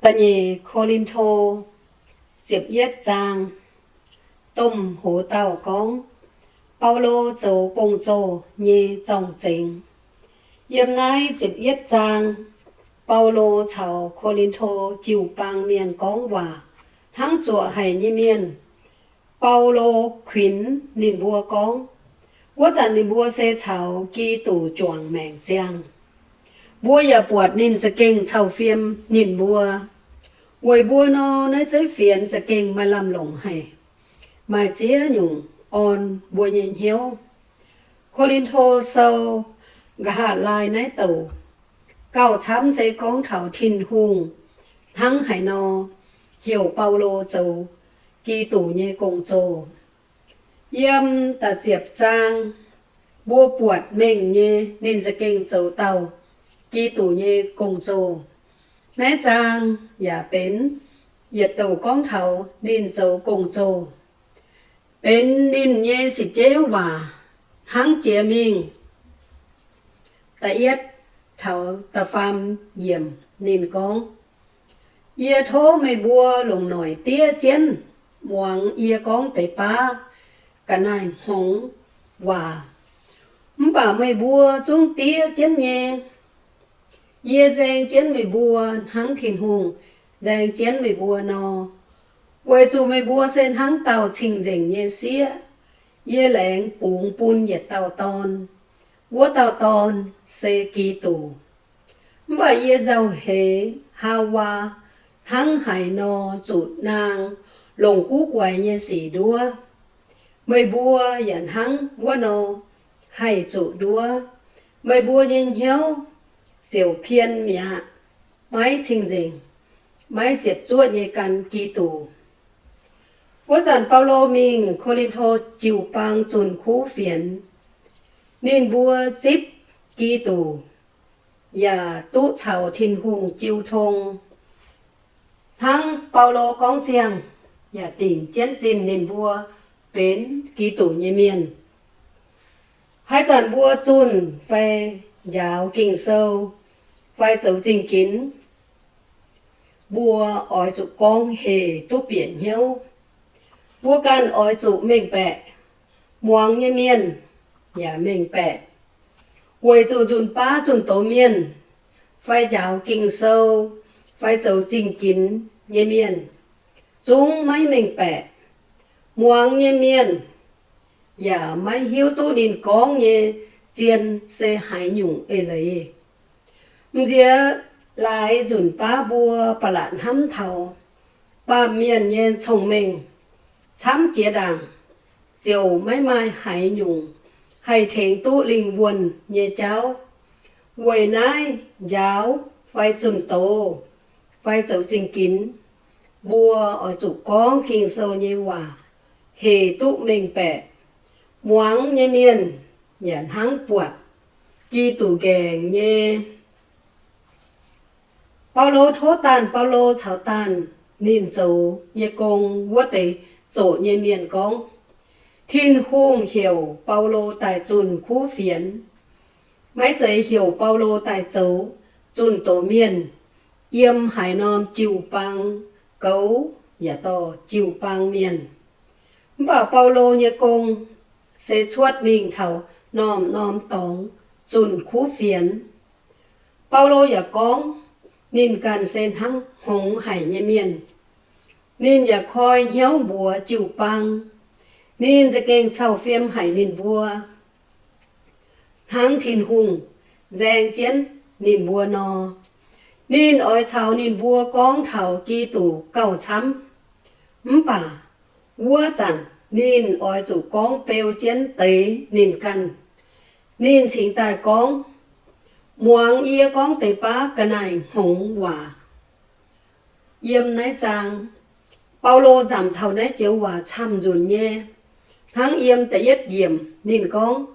Da'nyeic Ko^lin^to ziepc yietv zaang. Domh hoz dauh gorngv Baulo zoux gong-zoh nyei zorng-zengx. Yiem naaiv ziepc yietv zaang, Baulo caux Ko^lin^to jiu-baang mienh gorngv waac hnangv zuoqc haic nyei mienh. Baulo kuinx ninh mbuo gorngv, wuov zanc ninh mbuo se caux Giduc juangc maengc ziangh. Mbuo yaac buatc ninh za'gengh cau fiem ninh mbuo. Weic mbuo nor, naaiv zeiv fienx za'gengh maaih lamh longc haic, maaih ziex nyungc orn mbuo nyei hnyouv. Ko^lin^to Sou nqa'haav laai naaiv douc gauh camv se gorngv taux Tin-Hungh hnangv haaix nor heuc Baulo zoux Giduc nyei gong-zoh. Yiem da'ziepc zaang, mbuo buatc mengh nyei ninh za'gengh zoux dauh Giduc nyei gong-zoh. Naaiv zaang yaac benx yietc douc gorngv taux ninh zoux gong-zoh, benx ninh nyei sic jeiv waac hnangv jiex mingh. Da'yietv taux da'faam yiemc ninh gorngv, yie tov meih mbuo longc noic diev jienv muangx yie gorngv deix baav ga'naaiv-hngongx waac. Mv baac meih mbuo zungv diev jienv nyei. Yie nzaeng jienv meih mbuo hnangv Tin-Hungh nzaeng jienv meih mbuo nor, weic zuqc meih mbuo se hnangv dauh cing-nzengc nyei sieqv yie laengz bungx bun yietc dauh dorn. Wuov dauh dorn se Giduc. Mv baac yie nzauh heix Haawaa hnangv haaix nor zuqc naang longc guv guaix nyei sic nduov, meih mbuo yaac hnangv wuov nor haih zuqc nduov. Meih mbuo nyei hnyouv ziouc pien mi'aqv, maiv cing-nzengc, maiv ziepc zuoqv nyei gan Giduc. Wuov zanc Baulo mingh Ko^lin^to jiu-baang zunh kuv fienx. Ninh mbuo zipv Giduc yaac duqv caux Tin-Hungh jiu tong. Hnangv Baulo gorngv ziangh, yaac dingc jienv zinh ninh mbuo benx Giduc nyei mienh. Haaix zanc mbuo zunh fai njaaux Ging-Sou fai zoux zingh ginx, mbuo oix zuqc gorngv hec duqv bieqc hnyouv. Mbuo ganh oix zuqc mengh baeqc, muangx nyei mienh yaac mengh baeqc, weic zuqc nzunc baav zunh doz mienh fai njaaux Ging-Sou fai zoux zingh ginx nyei mienh zungv maiv mengh baeqc. Muangx nyei mienh yaac maiv hiuv duqv ninh gorngv nyei zien se haaix nyungc eix leiz. M'nziex laaix nzunc baav mbuo ba'laqc hnamv taux baamh mienh nyei cong-mengh camv jiex ndaangc, ziouc maiv maaih haaix nyungc haih tengx duqv lingh wuonh nyei jauv. Weic naaiv njaaux fai zunh doz fai zoux zingh ginx, mbuo oix zuqc gorngv Ging-Sou nyei waac hec duqv mengh baeqc. Muangx nyei mienh yaac hnangv buatc Giduc nqaengc nyei. Baulo tov daanh Baulo caux daanh ninh zoux nyei gong wuov deix zoqc nyei mienh gorngv, Tin-Hungh heuc Baulo daaih zunh kuv fienx. Maiv zeiz heuc Baulo daaih zoux zunh doz mienh yiem haaix norm jiu-baang goux yaac dorh jiu-baang mienh. Mv baac Baulo nyei gong se cuotv mingh taux norm-norm dorngx zunh kuv fienx. Baulo yaac gorngv ninh ganh se hnangv hngongx haic nyei mienh. Ninh yaac koi hnyouv mbuox jiu-baang. Ninh za'gengh cau fiem haic ninh mbuo, hnangv Tin-Hungh nzaeng jienv ninh mbuo nor. Ninh oix caux ninh mbuo gorngv taux Giduc gauh camv. Mv baac wuov zanc ninh oix zuqc gorngv beu jienv deix ninh ganh. Ninh cingx daaih gorngv, muangx yie gorngv deix baav ga'naaiv-hngongx waac. Yiem naaiv zaang, Baulo nzamc taux naaiv joux waac camv-nzunc nyei. Hnangv yiem da'yietv yiemc ninh gorngv,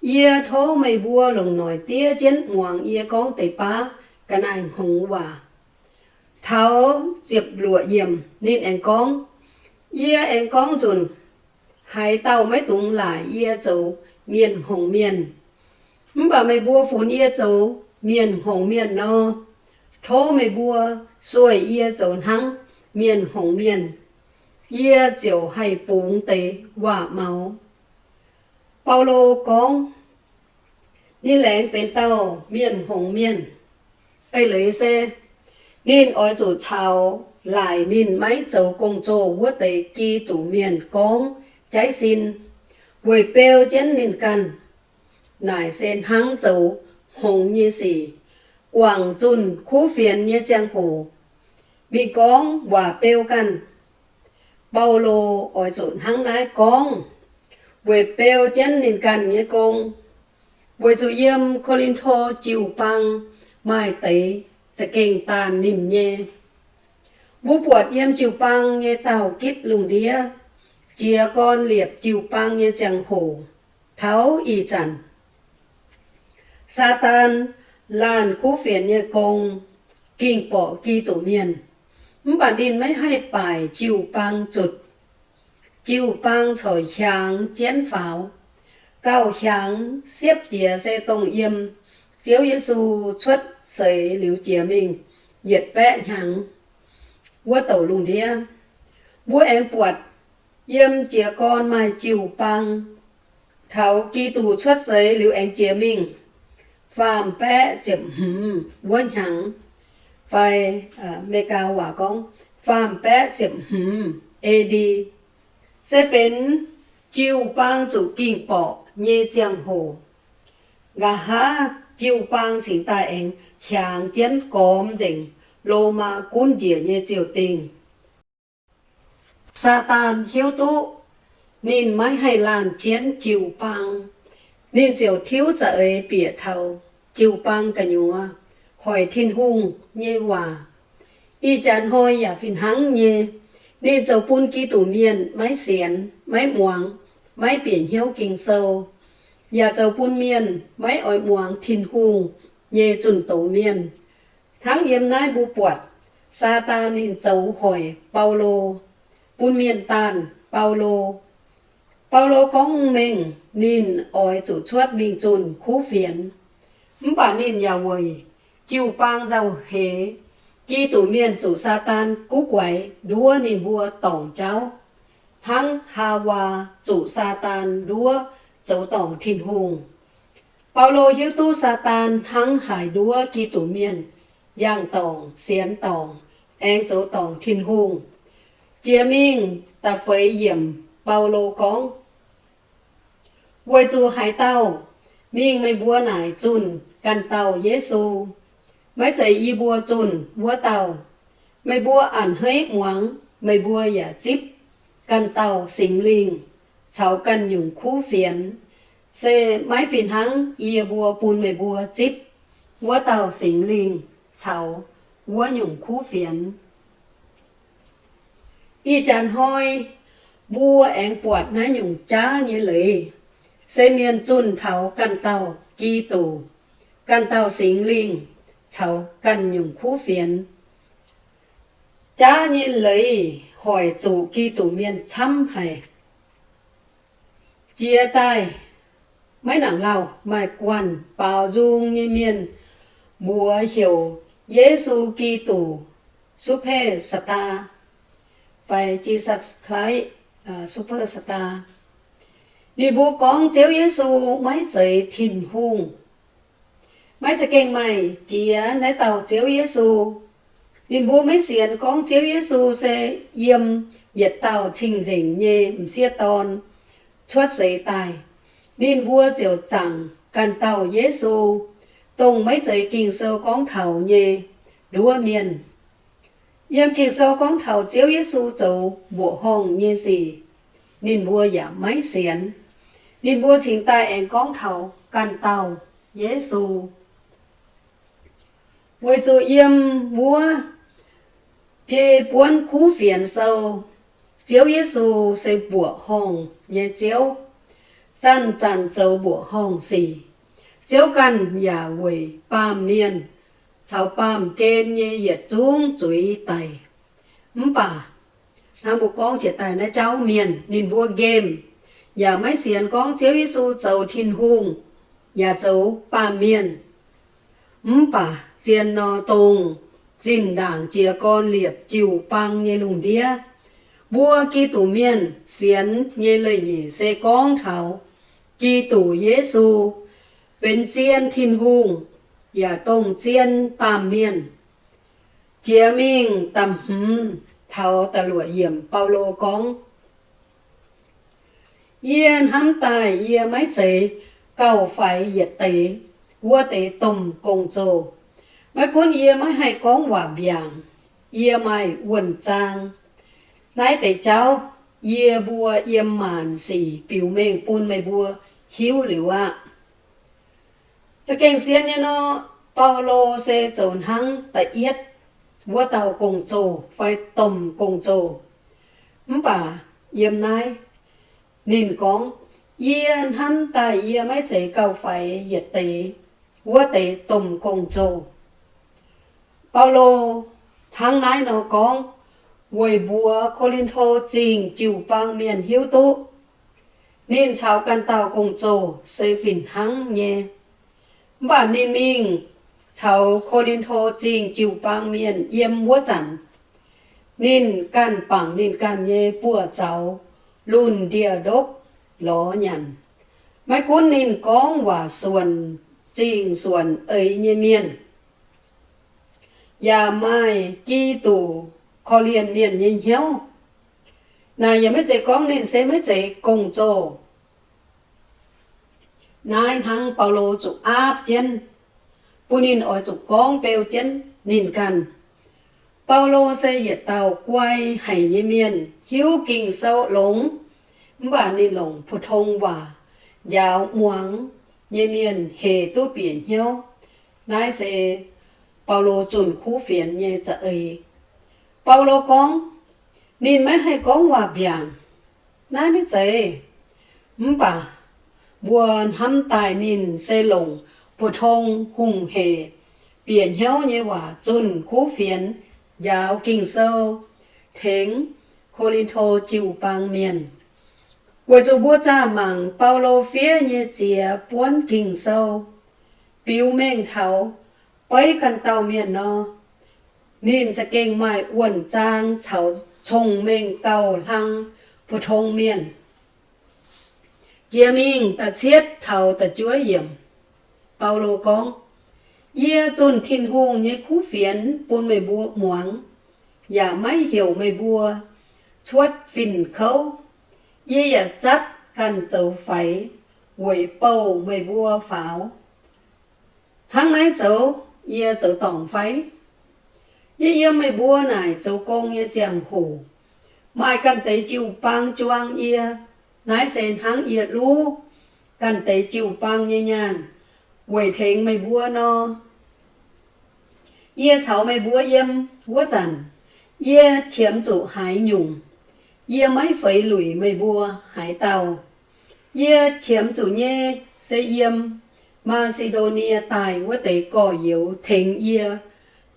yie tov meih mbuo longc noic diev jienv muangx yie gorngv deix baav ga'naaiv-hngongx waac. Taux ziepc luoqc yiemc ninh aengx gorngv, yie aengx gorngv nzunc haaix dauh maiv dungx laaic yie zoux mienh hngongx mienh. Mv baac meih mbuo funx yie zoux mienh hngongx mienh nor, Tov meih mbuo sueih yie zoux hnangv mienh hngongx mienh, yie ziouc haih bungx deix waac-maux. Baulo gorngv, ninh laengz benx dauh mienh hngongx mienh. Eix leiz se, ninh oix zuqc caux laaic ninh maiv zoux gong-zoh wuov deix Giduc mienh gorngv jaiv sin, weic beu jienv ninh ganh. Naaic se hnangv zoux hngongx nyei sic, guangc zunh kuv fienx nyei ziangh hoc, mingh gorngv waac beu ganh. Baulo oix zuqc hnangv naaiv gorngv, weic beu jienv ninh ganh nyei gong, weic zuqc yiem Ko^lin^to jiu-baang maaih deix za'gengh daanh ninh nyei. Mbuo buatc yiem jiu-baang nyei daauh-gitv lungh ndiev, jiez gorn liepc jiu-baang nyei ziangh hoc, taux ih zanc Saadaan laanh kuv fienx nyei gong ging borqc Giduc mienh, mv baac ninh maiv haih baaic jiu-baang zutc. Jiu-baang corc hiaangx jienv faaux. Gauh hiaangx siepv jiex se dongh yiem Ziouv Yesu cuotv seix liuz jiex mingh yietc baeqv hnyangx wuov douc lungh ndiev. Mbuo aengx buatc yiem jiez gorn maaih jiu-baang taux Giduc cuotv seix liuz aengx jiex mingh faam baeqv ziepc hmz wuov hnyangx, fai Meigaa waac gorngv faam baeqv ziepc hmz A D, se benx jiu-baang zuqc ging borqc nyei ziangh hoc. Nqa'haav jiu-baang cingx daaih aengx hiaangx jienv gormx nzengc Lomaa gunv njiec nyei ziouc dingh. Saadaan hiuv duqv ninh maiv haih laanh jienv jiu-baang, ninh ziouc tiuv za'eix bieqc taux jiu-baang gu'nyuoz hoic Tin-Hungh nyei waac. Ih jaax hnoi yaac fih hnangv nyei, ninh zoux bun Giduc mienh maiv sienx, maiv muangx, maiv bieqc hnyouv Ging-Sou, yaac zoux bun mienh maiv oix muangx Tin-Hungh nyei zunh doz mienh. Hnangv yiem naaiv mbuo buatc Saadaan ninh zoux hoic Baulo, bun mienh daanh Baulo. Baulo gorngv mengh ninh oix zuqc cuotv mingh zunh kuv fienx, mv baac ninh yaac weic jiu-baang nzauh heix. Giduc mienh zuqc Saadaan guv guaix nduov ninh mbuo dorngc jauv, hnangv Haawaa zuqc Saadaan nduov zoux dorngc Tin-Hungh. Baulo hiuv duqv Saadaan hnangv haaix nduov Giduc mienh yangh dorngc, sienx dorngc, aengx zoux dorngc Tin-Hungh. Jiex mingh da'feix yiemc Baulo gorngv, weic zuqc haaix dauh mingh meih mbuo naaic zunh ganh dauh Yesu, maiv zeiz yie mbuo zunh wuov dauh. Meih mbuo a'hneiv muangx, meih mbuo yaac zipv ganh dauh Singx Lingh caux ganh nyungc kuv fienx, se maiv fih hnangv yie mbuo bun meih mbuo zipv wuov dauh Singx Lingh caux wuov nyungc kuv fienx. Ih jaax hnoi mbuo aengx buatc naaiv nyungc jaav nyei leiz, se mienh zunh taux ganh dauh Giduc, ganh dauh Singx Lingh caux ganh nyungc kuv fienx. Jaav nyei leiz hoic zuqc Giduc mienh camv haic. Jiex daaih maiv nangc lauh maaih guanh baaux nzung nyei mienh mbuox heuc Yesu Giduc Superstar fai Jesus Christ Superstar. Ninh mbuo gorngv Ziouv Yesu maiv zeiz Tin-Hungh. Maiv za'gengh maaih jiex naaiv dauh Ziouv Yesu. Ninh mbuo maiv sienx gorngv Ziouv Yesu se yiem yietc dauh cing-nzengc nyei m'sieqv dorn cuotv seix daaih. Ninh mbuo ziouc zaangc ganh dauh Yesu, dongh maiv zeiz Ging-Sou gorngv taux nyei nduov mienh. Yiem Ging-Sou gorngv taux Ziouv Yesu zoux mbuoqc horngh nyei sic, ninh mbuo yaac maiv sienx. Ninh mbuo cingx daaih aengx gorngv taux ganh dauh Yesu. Weic zuqc yiem wuov biei buonv kuv fienx sou, Ziouv Yesu se mbuoqc horngh nyei Ziouv, zanc-zanc zoux mbuoqc horngh sic. Ziouv ganh yaac weic baamh mienh caux baamh gen nyei yietc zungv zuiz daic. Mv baac hnangv mbuo gorngv jiex daaih naaiv jauv mienh, ninh mbuo nqemh yaac maiv sienx gorngv Ziouv Yesu zoux Tin-Hungh yaac zoux baamh mienh. Mv baac zien nor, dongh zinh ndaangc jiez gorn liepc jiu-baang nyei lungh ndiev. Mbuo Giduc Mienh sienx nyei leiz-nyeic se gorngv taux Giduc Yesu benx zien Tin-Hungh yaac dongh zien baamh mienh. Jiex mingh da'hmz taux da'luoqc yiemc, Baulo gorngv, Yie hnamv daaih yie maiv zeiz gauh faix yietc deix wuov deix domh gong-zoh. Maiv gunv yie maiv haih gorngv waac mbiaangc, yie maaih wuonh zaang. Naaiv deix jauv yie mbuo yiem maanc sic biux mengh bun meih mbuo hiuv liuz aqv. Za'gengh zien nyei nor, Baulo se zoux hnangv da'yietv wuov dauh gong-zoh fai domh gong-zoh. Mv baac yiem naaiv ninh gorngv, Yie hnamv daaih yie maiv zeiz gauh faix yietc deix wuov deix domh gong-zoh. Baulo hnangv naaiv nor gorngv weic mbuox Ko^lin^to Zingh jiu-baang mienh hiuv duqv ninh caux ganh dauh gong-zoh se fih hnangv nyei. Mv baac ninh mingh caux Ko^lin^to Zingh jiu-baang mienh yiem wuov zanc, ninh ganh bangc ninh ganh nyei buoz-zaux lunh ndie-ndopv lorz nyanc. Maiv gunv ninh gorngv waac suonc zingh suonc eix nyei mienh, yaac maaih Giduc korv-lienh mienh nyei hnyouv. Naaic yaac maiv zeiz gorngv ninh se maiv zeiz gong-zoh. Naaiv hnangv Baulo zuqc aapv jienv, bun ninh oix zuqc gorngv beu jienv ninh ganh. Baulo se yietc dauh guai haic nyei mienh, hiuv Ging-Sou longx, mv baac ninh longc pu-tong waac njaaux muangx nyei mienh hec duqv bieqc hnyouv. Naaiv se Baulo zunh kuv fienx nyei za'eix. Baulo gorngv ninh maiv haih gorngv waac mbiaangc. Naaiv maiv zeiz. Mv baac mbuo hnamv daaih ninh se longc pu-tong hungh hec bieqc hnyouv nyei waac zunh kuv fienx njaaux Ging-Sou tengx Ko^lin^to jiu-baang mienh. Weic zuqc mbuo zaah mangc Baulo fiev nyei ziex buonv Ging-Sou, biux mengh taux beiv ganh dauh mienh nor, ninh za'gengh maaih wuonh zaang caux cong-mengh gauh hlang pu-tong mienh. Jiex mingh da'cietv taux da'juov yiemc, Baulo gorngv, Yie zunh Tin-Hungh nyei kuv fienx bun meih mbuo muangx, yaac maiv heuc meih mbuo cuotv fin-kouv. Yie yaac zatv ganh zoux faix weic bouh meih mbuo faaux. Hnangv naaiv zoux yie zoux dorngc fai? Yie yiem meih mbuo naaic zoux gong nyei ziangh hoc, maaih ganh deix jiu-baang juang yie. Naaiv se hnangv yie luv ganh deix jiu-baang nyei nyaanh weic tengx meih mbuo nor. Yie caux meih mbuo yiem wuov zanc, yie qiemx zuqc haaix nyungc, yie maiv feix luic meih mbuo haaix dauh. Yie qiemx zuqc nyei se yiem Maa^si^ndo^nie daaih wuov deix gorx-youz tengx yie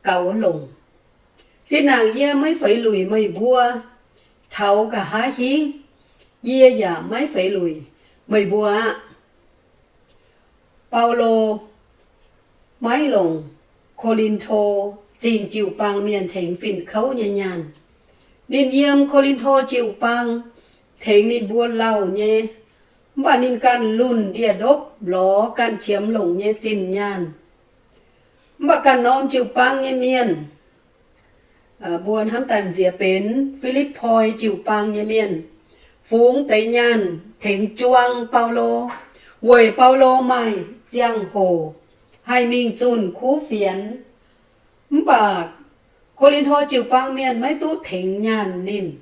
gaux longc. Zinh ndaangc yie maiv feix luic meih mbuo, taux nqa'haav hingv yie yaac maiv feix luic meih mbuo aqv. Baulo maiv longc Ko^lin^to Zingh jiu-baang mienh tengx fin-kouv nyei nyaanh. Ninh yiem Ko^lin^to jiu-baang tengx ninh mbuo lauh nyei, mv baac ninh ganh lunh ndie-ndopv lorz ganh qiemx longc nyei zinh nyaanh. Mv baac ganh norm jiu-baang nyei mienh, mbuo hnamv daaih m'nziex benx Fi^lipv^poi jiu-baang nyei mienh, fungx deix nyaanh tengx juang Baulo, weic Baulo maaih ziangh hoc haih mingh zunh kuv fienx. Mv baac Ko^lin^to jiu-baang mienh maiv duqv tengx nyaanh ninh.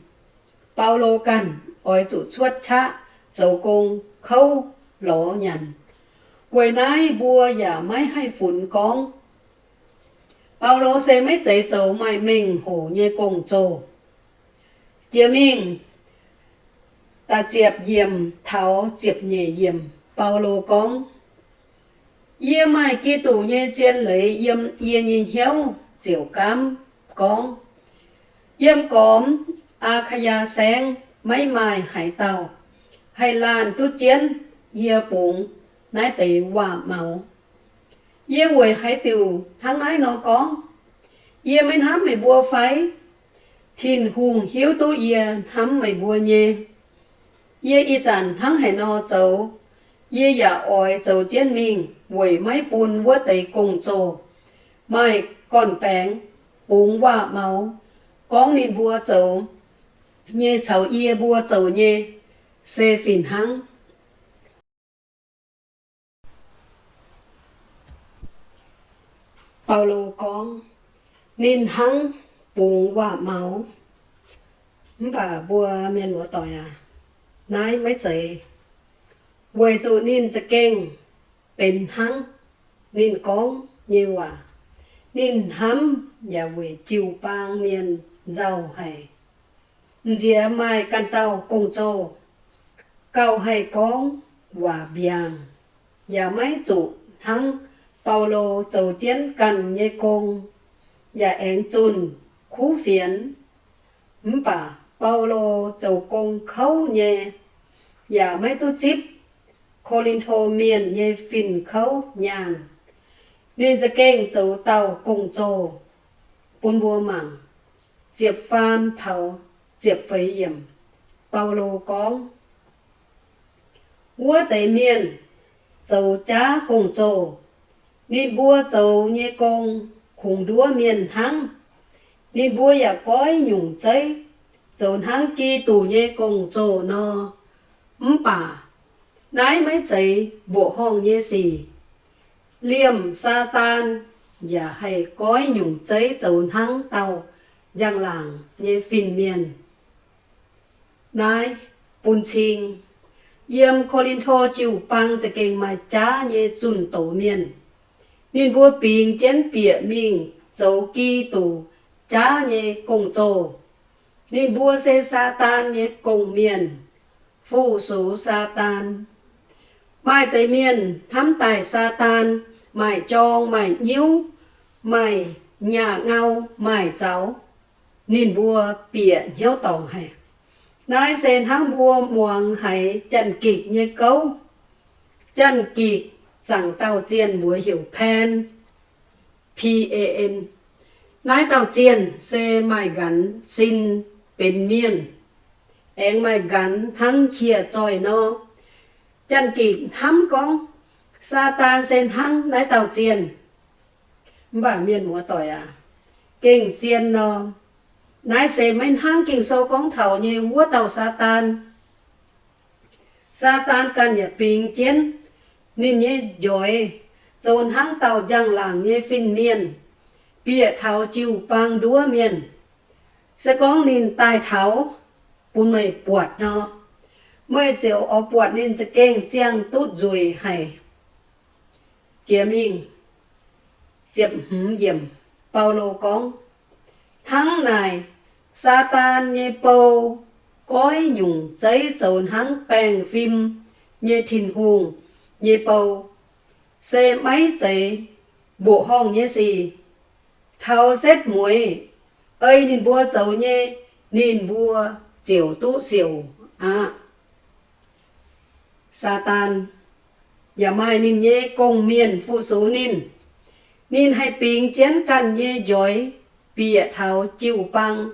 Baulo ganh oix zuqc cuotv qaqv zoux gong kouv lorz nyanc. Weic naaiv mbuo yaac maiv haih funx gorngv Baulo se maiv zeiz zoux maaih mengh hoc nyei gong-zoh. Jiex mingh da'ziepc yiemc taux ziepc nyeic yiemc, Baulo gorngv, Yie maaih Giduc nyei zien leiz yiem yie nyei hnyouv ziouc gaamv gorngv, yiem gormx Aa^kaa^yaa Saengv maiv maaih haaix dauh haih laanh duqv jienv yie bungx naaiv deix waac-maux. Yie weic haaix diuc hnangv naaiv nor gorngv? Yie maiv hnamv meih mbuo fai? Tin-Hungh hiuv duqv yie hnamv meih mbuo nyei. Yie ih zanc hnangv haaix nor zoux, yie yaac oix zoux jienv mingh weic maiv bun wuov deix gong-zoh maaih gorn-baengx bungx waac-maux gorngv ninh mbuo zoux nyei caux yie mbuo zoux nyei se fih hnangv. Baulo gorngv ninh hnangv bungx waac-maux. Mv baac mbuo mienh muoz-doic aac, naaiv maiv zeiz, weic zuqc ninh za'gengh benx hnangv ninh gorngv nyei waac. Ninh hnamv yaac weic jiu-baang mienh nzauh haic. M'nziex maaih ganh dauh gong-zoh gauh haih gorngv waac mbiaangc, yaac maiv zuqc hnangv Baulo zoux jienv ganh nyei gong yaac aengx zunh kuv fienx. Mv baac Baulo zoux gong kouv nyei, yaac maiv duqv zipv Ko^lin^to Mienh nyei fin-kouv nyaanh. Ninh za'gengh zoux dauh gong-zoh. Bun mbuo mangc ziepc faam taux ziepc feix yiemc. Baulo gorngv, wuov deix mienh zoux jaav gong-zoh. Ninh mbuo zoux nyei gong kungx nduov mienh hnangv. Ninh mbuo yaac goiv nyungc zeiv zoux hnangv Giduc nyei gong-zoh nor. Mv baac naaiv maiv zeiz mbuoqc horngh nyei sic. Liemh Saadaan yaac haih goiv nyungc zeiv zoux hnangv dauh njang-laangc nyei fin-mienh. Naaiv bun cing yiem Ko^lin^to jiu-baang za'gengh maaih jaav nyei zunh doz mienh. Ninh mbuo bingx jienv bieqc mingh zoux Giduc jaav nyei gong-zoh. Ninh mbuo se Saadaan nyei gong-mienh, fu-sux Saadaan. Maaih deix mienh hnamv daaih Saadaan maaih jorng maaih nyiuv, maaih nyaah ngau, maaih zaux. Ninh mbuo bieqc hnyouv dorngc haic. Naaiv se hnangv mbuo muangx haiz Janx-Gikc nyei gouv. Janx-Gikc zaangc dauh zienh mbuox heuc Pan, P A N. Naaiv dauh zienh se maaih nqanx sin benx mienh, aengx maaih nqanx hnangv hieh zoih nor. Janx-Gikc hnamv gorngv Saadaan se hnangv naaiv dauh zienh. Mv baac mienh muoz-doic aac, gengh zien nor, naaiv se maiv hnangv Ging-Sou gorngv taux nyei wuov dauh Saadaan. Saadaan ganh yaac bingx jienv ninh nyei njoix zoux hnangv dauh njang-laangc nyei fin-mienh, bieqc taux jiu-baang nduov mienh. Se gorngv ninh daaih taux bun meih buatc nor, meih ziouc oix buatc ninh za'gengh ziangh duqv nzueic haic. Jiex mingh, ziepc hmz yiemc, Baulo gorngv, hnangv naaic, Saadaan nyei bou goiv nyungc zeiv zoux hnangv baengh fim nyei Tin-Hungh nyei bou, se maiv zeiz mbuoqc horngh nyei sic. Taux setv mueiz ei ninh mbuo zoux nyei, ninh mbuo ziouc duqv siouc aqv. Saadaan yaac maaih ninh nyei gong-mienh fu-sux ninh. Ninh haih bingx jienv ganh nyei njoix bieqc taux jiu-baang,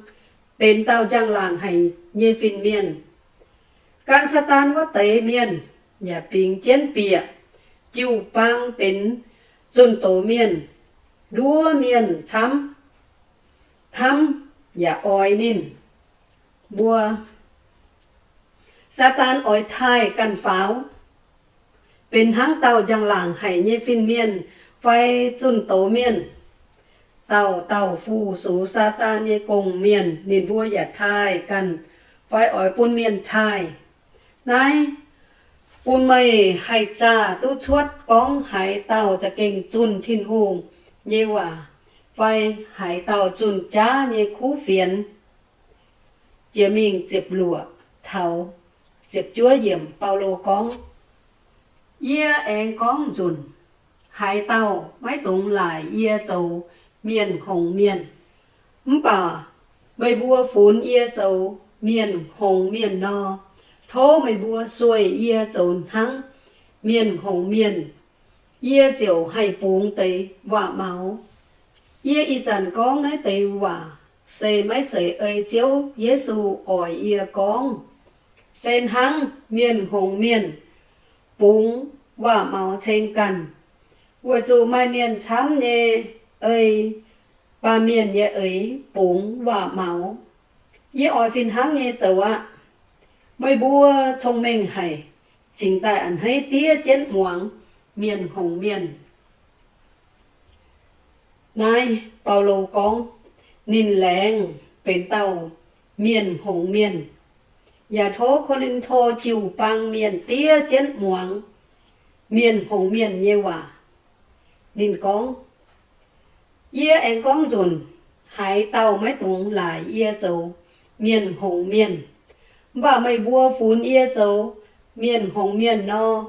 benx dauh njang-laangc haic nyei fin-mienh. Gan Saadaan wuov deix mienh yaac bingx jienv bieqc jiu-baang benx zunh doz mienh, nduov mienh camv, hnamv yaac oix ninh. Mbuo, Saadaan oix taaih ganh faaux, benx hnangv dauh njang-laangc haic nyei fin-mienh fai zunh doz mienh. Dauh dauh fu-sux Saadaan nyei gong-mienh ninh mbuo yaac taaih ganh fai oix bun mienh taaih. Naaiv bun meih haih zaah duqv cuotv gorngv haaix dauh za'gengh zunh Tin-Hungh nyei waac fai haaix dauh zunh jaav nyei kuv fienx. Jiex mingh ziepc luoqc taux ziepc juov yiemc, Baulo gorngv, yie aengx gorngv nzunc, haaix dauh maiv dungx laaic yie zoux mienh hngongx mienh. Mv baac meih mbuo funx yie zoux mienh hngongx mienh nor, tov meih mbuo sueih yie zoux hnangv mienh hngongx mienh, yie ziouc haih bungx deix waac-maux. Yie ih zanc gorngv naaiv deix waac se maiv zeiz ei Ziouv Yesu oix yie gorngv, se hnangv mienh hngongx mienh bungx waac-maux ceng ganh, weic zuqc maaih mienh camv nyei ei baamh mienh nyei eix bungx waac-maux. Yie oix fih hnangv nyei zoux aqv. Meih mbuo cong-mengh haic, cingx daaih a'hneiv diev jienv muangx mienh hngongx mienh. Naaiv Baulo gorngv ninh laengz benx dauh mienh hngongx mienh, yaac tov Ko^lin^to jiu-baang mienh diev jienv muangx mienh hngongx mienh nyei waac. Ninh gorngv, yie aengx gorngv nzunc, haaix dauh maiv dungx laaic yie zoux mienh hngongx mienh. Mv baac meih mbuo funx yie zoux mienh hngongx mienh nor,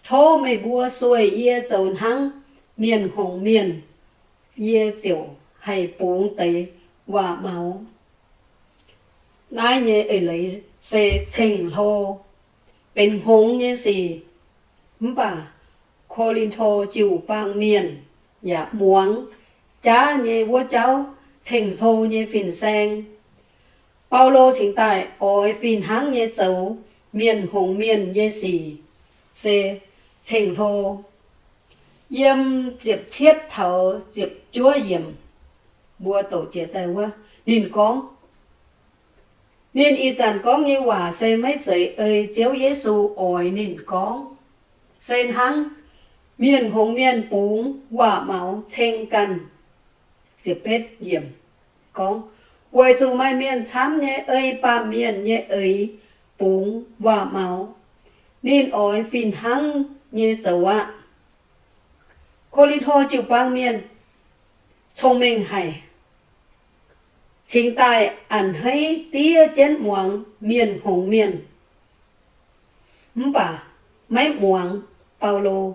tov meih mbuo sueih yie zoux hnangv mienh hngongx mienh. Yie ziouc haih bungx deix waac-maux. Naaiv nyei eix leiz se ceng-hlo, benx hngongx nyei sic. Mv baac Ko^lin^to jiu-baang mienh yaac muangx jaav nyei wuov jauv ceng-hlo nyei fin-saeng. Baulo cingx daaih oix fih hnangv nyei zoux mienh hngongx mienh nyei sic se ceng-hlo. Yiem ziepc cietv taux ziepc juov yiemc, mbuo doqc jiex daaih wuov, ninh gorngv, ninh ih zanc gorngv nyei waac se maiv zeiz ei Ziouv Yesu oix ninh gorngv, se hnangv mienh hngongx mienh bungx waac-maux ceng ganh. Ziepc betv yiemc gorngv, weic zuqc maaih mienh camv nyei ei baamh mienh nyei eix bungx waac-maux, ninh oix fih hnangv nyei zoux aqv. Ko^lin^to jiu-baang mienh cong-mengh haic, cingx daaih a'hneiv diev jienv muangx mienh hngongx mienh, mv baac maiv muangx Baulo.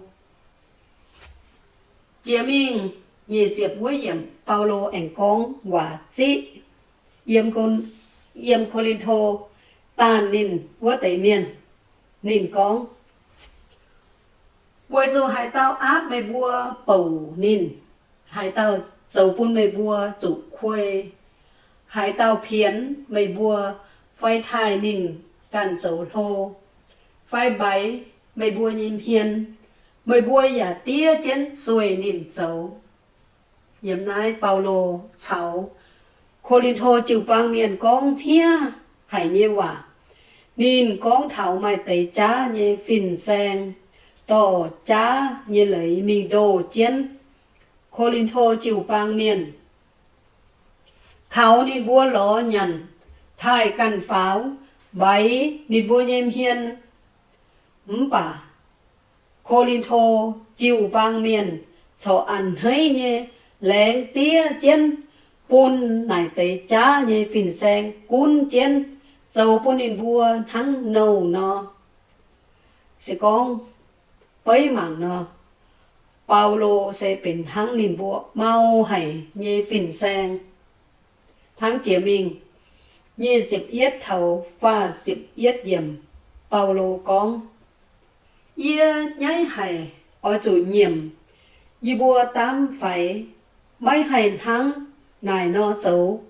Jiex mingh nyic ziepc wuov yiemc, Baulo aengx gorngv waac ziqv yiem, yiem Ko^lin^to daanh ninh wuov deix mienh. Ninh gorngv, weic zuqc haaix dauh aapv meih mbuo bouc ninh, haaix dauh zoux bun meih mbuo zuqc kuei, haaix dauh pienx meih mbuo fai taaih ninh ganh zoux hlo, fai mbaix meih mbuo nyei hmien, meih mbuo yaac diev jienv sueih ninh zoux. Yiem naaiv Baulo caux Ko^lin^to jiu-baang mienh gorngv hniev haic nyei waac. Ninh gorngv taux maaih deix jaav nyei fin-saeng dorh jaav nyei leiz mingh ndoh jienv Ko^lin^to jiu-baang mienh, kaux ninh mbuo lorz nyanc, taaih ganh faaux, mbaix ninh mbuo nyei hmien. Mv baac Ko^lin^to jiu-baang mienh corc a'hneiv nyei laengz diev jienv bun naaic deix jaav nyei fin-saeng gunv jienv, zoux bun ninh mbuo hnangv nouh nor. Se gorngv beiv mangc nor, Baulo se benx hnangv ninh mbuo mau haic nyei fin-saeng. Hnangv jiex mingh nyic ziepc yietv taux faah ziepc yietv yiemc, Baulo gorngv, yie nyaiv haic oix zuqc nyiemc yie mbuo daamv faix. Maiv haih hnangv naaic nor zoux.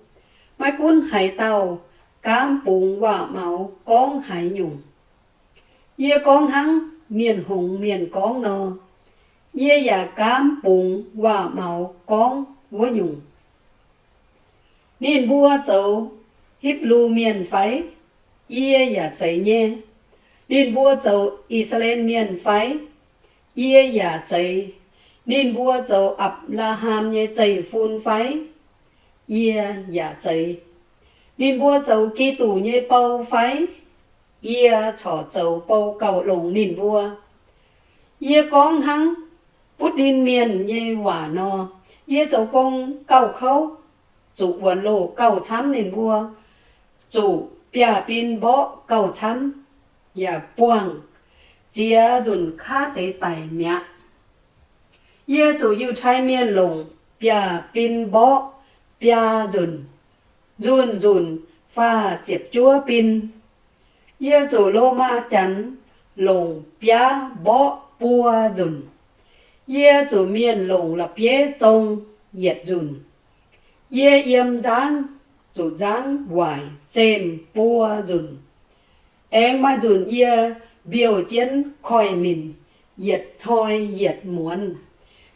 Maiv gunv haaix dauh gaamv bungx waac-maux gorngv haaix nyungc, yie gorngv hnangv mienh hngongx mienh gorngv nor, yie yaac gaamv bungx waac-maux gorngv wuov nyungc. Ninh mbuo zoux Hipv^lu Mienh fai? Yie yaac zeiz nyei. Ninh mbuo zoux I^saa^laa^en Mienh fai? Yie yaac zeiz. Ninh mbuo zoux Apc^laa^ham nyei zeiv-fun fai? Yie yaac zeiz. Ninh mbuo zoux Giduc nyei bou fai? Yie corc zoux bou gauh longx ninh mbuo. Yie gorngv hnangv butv ndin mienh nyei waac nor. Yie zoux gong gauh kouv, zuqc wuonx loh gauh camv ninh mbuo, zuqc biaav-bin mborqv gauh camv, yaac buangh ziex nzunc kaav deix daic mi'aqv. Yie zuqc Yiutai Mienh longc biaav-bin mborqv biaa nzunc, nzunc-nzunc faah ziepc juov bin. Yie zuqc Lomaa Janx longc biaav mborqv buo nzunc. Yie zuqc mienh longc la'bieiv zong. yietc nzunc. Yie yiem nzangv zuqc nzangv waaic zemh buo nzunc. Aengx maaih nzunc yie mbiouh jienv koiv-minc yietc hnoi yietc muonz.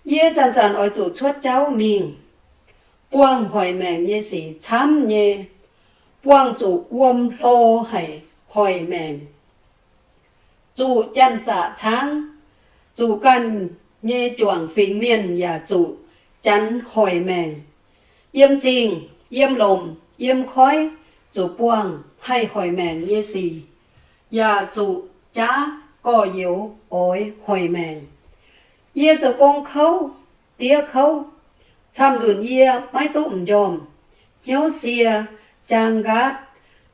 Yie zanc-zanc oix zuqc cuotv jauv mingh. Buangh hoic maengc nyei sic camv nyei, buangh zuqc wuom hlo haic hoic maengc. Zuqc janx-zaqc caangv, zuqc ganh nyei juangc fingx mienh yaac zuqc janx hoic maengc. Yiem zingh, yiem lomc, yiem koiv, zuqc buangh haih hoic maengc nyei sic, yaac zuqc jaav gorx-youz oix hoic maengc. Yie zoux gong kouv, diev kouv. Camv-nzunc yie maiv duqv m'njormh, hnyouv sie, jaang nqaatv.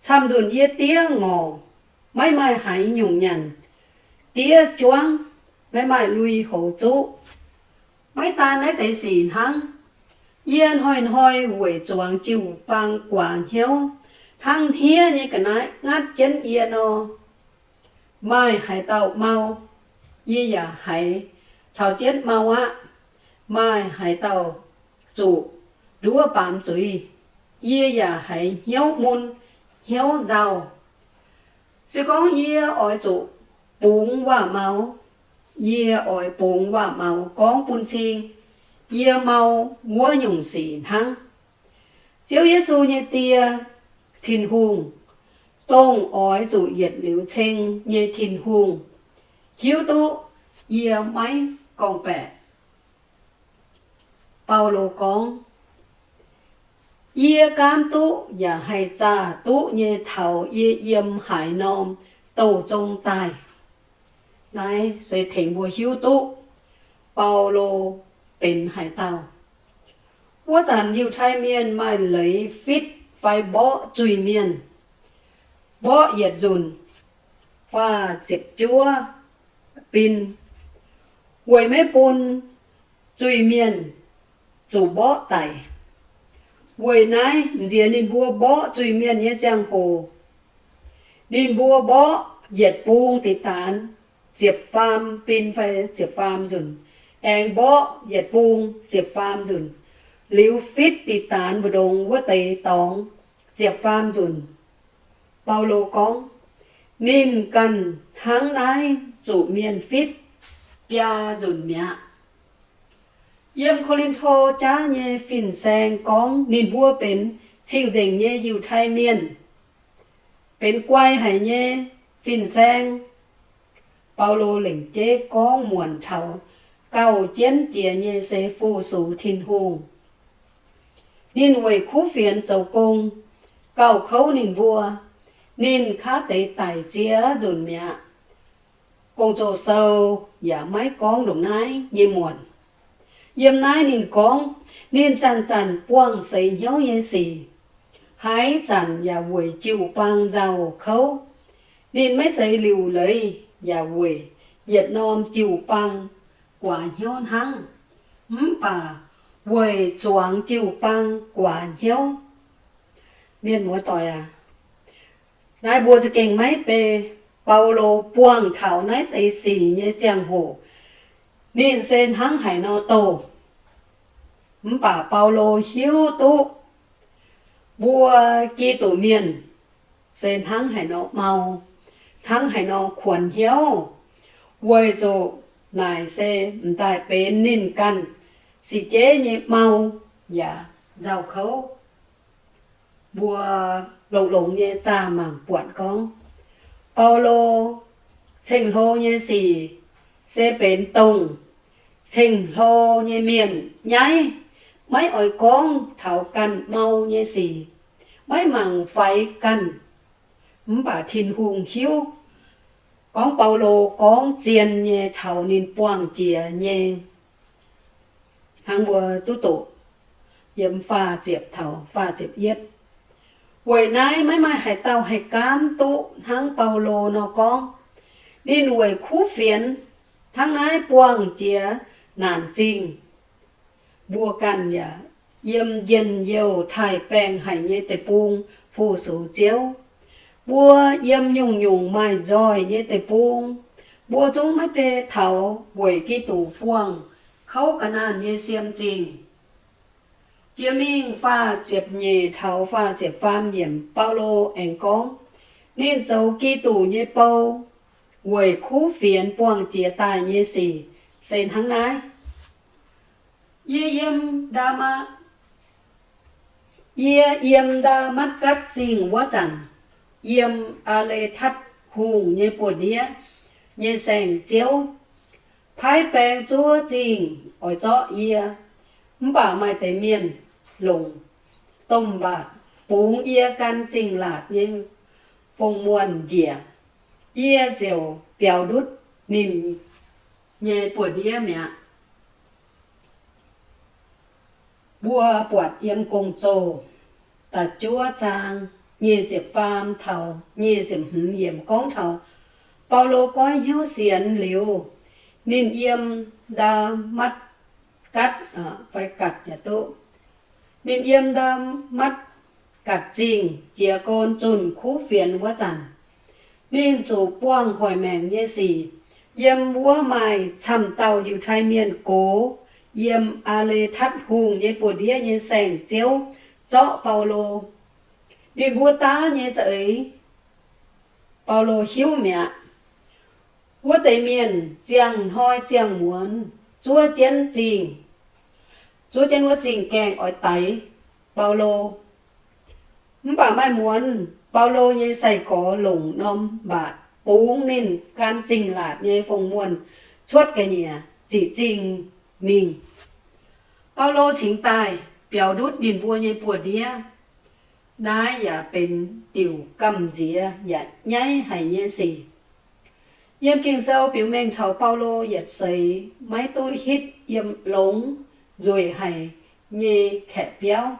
Camv-nzunc yie diev ngorc, maiv maaih haaix nyungc nyanc, diev juangv, maiv maaih lui-houx zuqv. Maiv daan naaiv deix sic hnangv, yie hnoi-hnoi weic zuangx jiu-baang guaax hnyouv hnangv hniev nyei ga'naaiv ngatv jienv yie nor. Maaih haaix dauh mau, yie yaac haiz caux jienv mau aqv. Maaih haaix dauh zuqc nduov baamz zuiz, yie yaac haiz hnyouv mun, hnyouv nzauh. Se gorngv yie oix zuqc bungx waac-maux, yie oix bungx waac-maux gorngv bun cing yie mau wuov nyungc sic hnangv. Ziouv Yesu nyei Die, Tin-Hungh, dongh oix zuqc yietc liuz ceng nyei Tin-Hungh, hiuv duqv yie maiv gorngv-baeqc. Baulo gorngv, yie gaamv duqv yaac haih zaah duqv nyei taux yie yiem haaix norm douh zong daaih. Naaiv se tengx mbuo hiuv duqv Baulo benx haaix dauh. Wuov zanc Yiutai Mienh maaih leiz fitv fai mborqv zuiz-mienh, mborqv yietc nzunc faah ziepc juov bin, weic maiv bun zuiz-mienh zuqc mborqv daic. Weic naaiv, m'nziex ninh mbuo mborqv zuiz-mienh nyei ziangh hoc, ninh mbuo mborqv yietc bung diqc daanz ziepc faam bin fai ziepc faam nzunc, aengx mborqv yietc bung ziepc faam nzunc, liuz fitv diqc daanz mbu'ndongx wuov deix dorngx ziepc faam nzunc. Baulo gorngv, ninh ganh hnangv naaiv zuqc mienh fitv biaa nzunc mi'aqv. Yiem Ko^lin^to jaav nyei fin-saeng gorngv ninh mbuo benx cing-nzengc nyei Yiutai Mienh, benx guai haic nyei fin-saeng. Baulo lengc jeiv gorngv muonc taux gauh jienv jiex nyei se fu-sux Tin-Hungh. Ninh weic kuv fienx zoux gong, gauh kouv ninh mbuo. Ninh kaav deix daic ziex nzunc mi'aqv. Gong-Zoh Sou yaac maiv gorngv ndongc naaiv nyei muonc. Yiem naaiv ninh gorngv ninh zanc-zanc buangh seix hnyouv nyei sic, haaix zanc yaac weic jiu-baang nzauh kouv. Ninh maiv zeiz liuc leiz yaac weic yietc norm jiu-baang guaax hnyouv hnangv, mv baac weic zuangx jiu-baang guaax hnyouv. Mienh muoz-doic aac, naaiv mbuo za'gengh maiv bei Baulo buangh taux naaiv deix sic nyei ziangh hoc, ninh se hnangv haaix nor douh. Mv baac Baulo hiuv duqv mbuo Giduc Mienh se hnangv haaix nor mau, hnangv haaix nor kuonx hnyouv, weic zuqc naaic se m'daaih benx ninh ganh six jeiv nyei mau yaac nzauh kouv. Mbuo longx-longx nyei zaah mangc buatc gorngv, Baulo ceng-hlo nyei sic se benx dongh ceng-hlo nyei mienh nyaiv, maiv oix gorngv taux ganh mau nyei sic, maiv mangc faix ganh. Mv baac Tin-Hungh hiuv gorngv Baulo gorngv zien nyei taux ninh buangh jiex nyei. Hnangv mbuo duqv doqc yiem faah ziepc taux faah ziepc yietv. Weic naaiv maiv maaih haaix dauh haih gaamv duqv hnangv Baulo nor gorngv. Ninh weic kuv fienx hnangv naaiv buangh jiex naanc zingh. Mbuo ganh yaac yiem njien-youh taaih-baengh haic nyei deic-bung fu-sux Ziouv. Mbuo yiem nyungc-nyungc maaih nzoih nyei deic-bung. Mbuo zungv maiv bei taux weic Giduc buangh kouv ga'naanh nyei siem zingh. Jiex mingh faah ziepc nyeic taux faah ziepc faam yiemc, Baulo aengx gorngv ninh zoux Giduc nyei bou weic kuv fienx buangh jiex daaih nyei sic se hnangv naaiv. Yie yiem Ndaa- Yie yiem Ndaa^matv^gatv Zingh wuov zanc, yiem Aa^le^tatv Hungh nyei buoz-ndiev nyei saeng-ziouv paaiv baeng zuov zingh oix zorqv yie, mv baac maaih deix mienh longc domh mbaatc bungx yie gan zingh laatc nyei fongc muonh njiec. Yie ziouc biaux ndutv ninh nyei buoz-ndiev mi'aqv. Mbuo buatc yiem Gong-Zoh da'juov zaang nyic ziepc faam taux nyic ziepc hmz yiemc gorngv taux Baulo goiv hnyouv sienx liuz, ninh yiem Ndaa^matv^gatv, fai Gatc yaac duqv, ninh yiem Ndaa^matv^gatv Zingh jiez gorn zunh kuv fienx wuov zanc, ninh zuqc buangh hoic maengc nyei sic. Yiem wuov maaih camv dauh Yiutai Mienh gox yiem Aa^le^tatv Hungh nyei buoz-ndiev nyei saeng-ziouv zorqv Baulo. Ninh mbuo daav nyei za'eix Baulo hiuv mi'aqv. Wuov deix mienh ziangh hnoi ziangh muonz zuov jienv zingh, zuov jienv wuov zingh gaengh oix daix Baulo. Mv baac maaih muonz Baulo nyei sai-gorx longc norm mbaatc bungx ninh gan zingh laatc nyei fongc muonh cuotv ga'nyiec ziqc zingh mingh. Baulo cingx daaih biaux ndutv ninh mbuo nyei buoz-ndiev. Naaiv yaac benx diuc gamh nziex yaac nyaiv haic nyei sic. Yiem Ging-Sou biux mengh taux Baulo yietc seix maiv duqv hitv yiem longx nzueic haic nyei kaeqv biauv.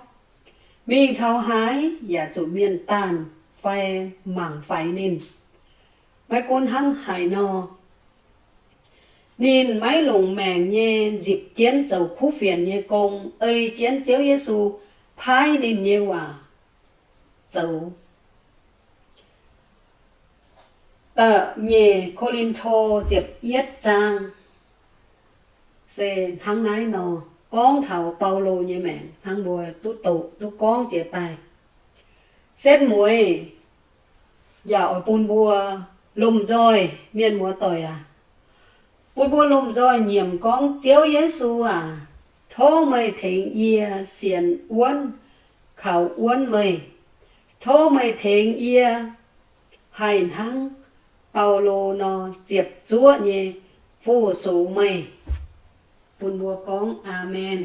Mingh taux haaix yaac zuqc mienh daanh fai mangc faix ninh. Maiv gunv hnangv haaix nor, ninh maiv longc maengc nyei nzipc jienv zoux kuv fienx nyei gong ei jienv Ziouv Yesu paaiv ninh nyei waac zoux. Da'nyeic Ko^lin^to ziepc yietv zaang se hnangv naaiv nor gorngv taux Baulo nyei maengc hnangv mbuo duqv doqc duqv gorngv jiex daaih. Setv mueiz yaac oix bun mbuo lomh nzoih, mienh muoz-doic aac, bun mbuo lomh nzoih nyiemc gorngv, Ziouv Yesu aac, tov meih tengx yie sienx wuonv kaux wuonv meih. Tov meih tengx yie haih hnangv Baulo nor ziepc zuoqv nyei fu-sux meih. Bun mbuo gorngv Aamen.